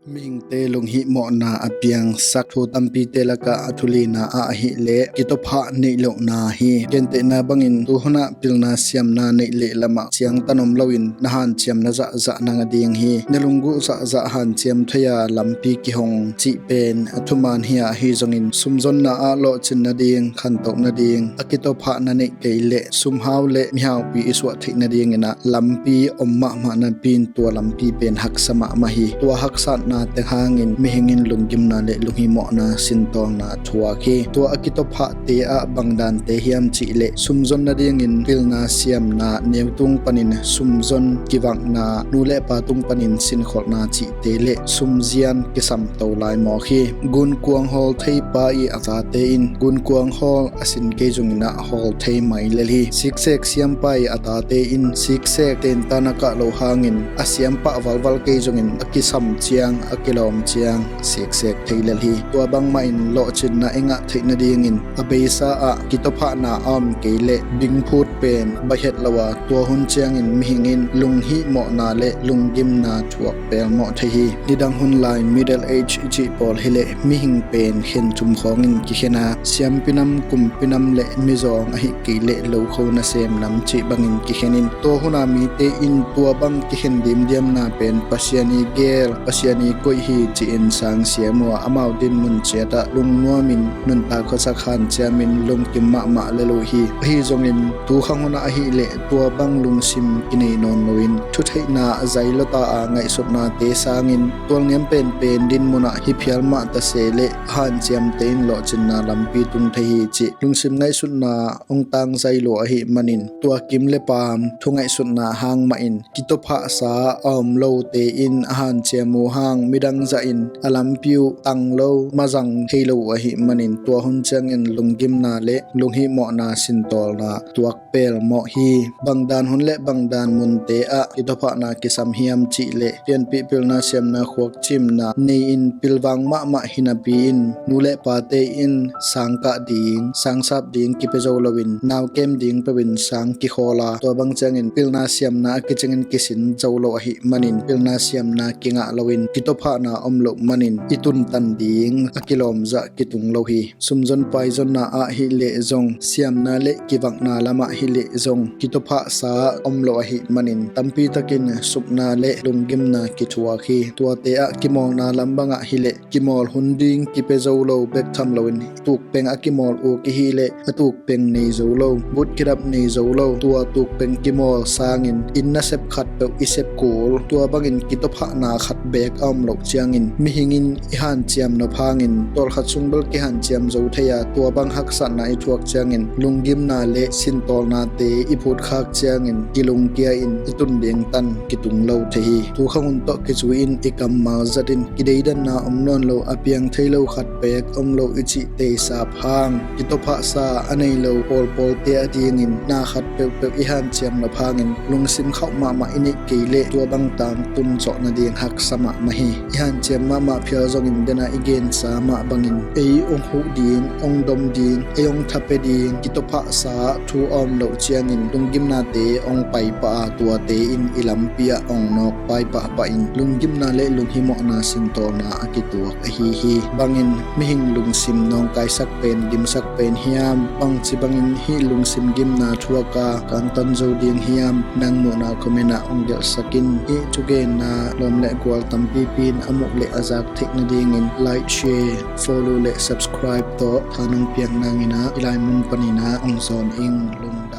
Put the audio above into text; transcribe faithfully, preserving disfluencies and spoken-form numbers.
Mihingte lunghihmawhna a piangsak thu tampite lakah a thulina ah ahileh kituaphah neih lohna hi. Gentehna bangin tuhunah pilna siamna neih leh lamah ciangtan om loin na hanciam na zahzah nang a ding hi. Na lungguh zahzah hanciam thei-a lampi kihong cih pen a thuman hi-a, ahi zongin sumzonna ah lawhcin nading, khantoh nading, a kituaphah na neih kei leh sumhau le mihaupi i suah theih nadinginah lampi om mahmah napi-in tua lampi pen haksa mahmah hi. Tua haksatna teng hangin mihing in lunggimna le lunghihmawhna sintawlna thuak hi. Tua a kituaphahte ah bangdante hiam cihleh sumzon nadingin pilna siamna neu tung panin sumzon kivakna, nu le pa tung panin sinkholhna cihte le sumzian kisamto lai mawk hi. Gunkuang hawl theipa i a tate in gunkuang hawl a sin kei zonginah hawl thei mai lel hi. Siksek siampa i a tate in siksek tentan a kah loh hangin a siampah valval kei zongin a kisam ciang, a kilawm ciang siksek thei lel hi. Tua bangmahin lawhcinna i ngah theih nadingin a beisa ah kituaphahna a om kei leh bingphut pen baih het lo a, tua hun ciangin mihing in lunghihmawhna le lunggimna thuak pelmawh thei hi. Nidang hun lai Middle Age i cih pawl hileh mihing pen khen thum khawngin kikhen a, siampi nam, kumpi nam le mizawng ahih kei leh lokho nasem nam cih bangin kikhen in, tua huna mite in tua bang kikhen dimdiamna pen Pasian i gel, Pasian i koih hi ci-in sang siam uh a, amau dinmun ciatah lungnuamin nuntak khuasak hanciamin lungkim mahmah lel uh hi. Ahi zongin tukhang hunah ahileh tua bang lungsim kinei nawn loin thutheihna a zai lota a ngaihsutnate sangin tualniam penpen dinmunah hi phial mah ta se leh hanciamte in lawhcinna lampi tung thei hi cih lungsim ngaihsutna hong tangzai lua ahih manin tua kim le paam thu ngaihsutna hang mahin kituaphahsa a om lote in a hanciam uh hang midang zahin a lampi uh tang lo, mazang thei lo uh ahih manin tua hun ciangin lunggimna le lunghihmawhna sintawlna tuak pelmawh hi. Bangdan hun le bangdan munte ah kituaphahna kisam hiam cihleh pianpih pilna siamna khuak cimna nei-in pilvang mahmah hi napi-in nu le pate in sang kah ding, sang sap ding kipia zo loin nau kem ding peuhin sang kikhawl a, tua bang ciangin pilna siamna a kicingin kisin zo lo ahih manin pilna siamna kingah loin kituaphahna om loh manin i tuntan ding a kilawmzah kitung lo hi. Sumzon paizonna ah hileh zong, siamna le kivakna lamah hileh zong kituaphahsa om lo ahih manin tampi takin supna le lunggimna kithuak hi. Tuate ah kimawlna lam bangah hileh kimawl hun ding kipia zo lo bek tham loin tukpeng a kimawl uk i hileh a tukpeng nei zo lo, but kidap nei zo lo, tua tukpeng kimawl sangin inn nasep khat peuh i sep kul, tua bangin kituaphahna khat beek a om loh ciangin mihing in i hanciam nop hangin tawlkhat sung bel kihanciam zo thei a, tua bang haksatna i thuak ciangin lunggimna le sintawlnate i phutkhak ciangin kilungkia in i tun ding tan kitung lo thei hi. Tukhang hun tawh kizui-in i kammal zatin kideidanna om nawn lo, a piang thei lo khat beek om lo i cih teisap hang kituaphahsa a nei lo pawlpawlte a dingin na khat peuhpeuh i hanciam nop hangin lungsim khauh mahmah i neih kei leh tua bang tangtun zawh nading haksa mahmah hi. I hanciam mahmah phial zongin dena i gensa mah bangin ei hong huh ding, hong dom ding, ei hong thapia ding kituaphahsa thu a om loh ciangin lunggimnate hong paipah a, tuate in i lampi ah hong nawk paipahpah in lunggimna le lunghihmawhna sintawlna a kituak ahi hi. Bangin mihing lungsim nawngkaisak pen, gimsak pen hiam? Bangci bangin hih lungsim gimna thuak a kantan zo ding hiam? Nang muhna comment ah hong gelhsak in. Hih thugenna lawm le gual tampipi in a muh le a zak theih nadingin like, share, follow le subscribe tawh tha nong piak nangin ah i lai mun panin ah hong zawn ing. Lungdam.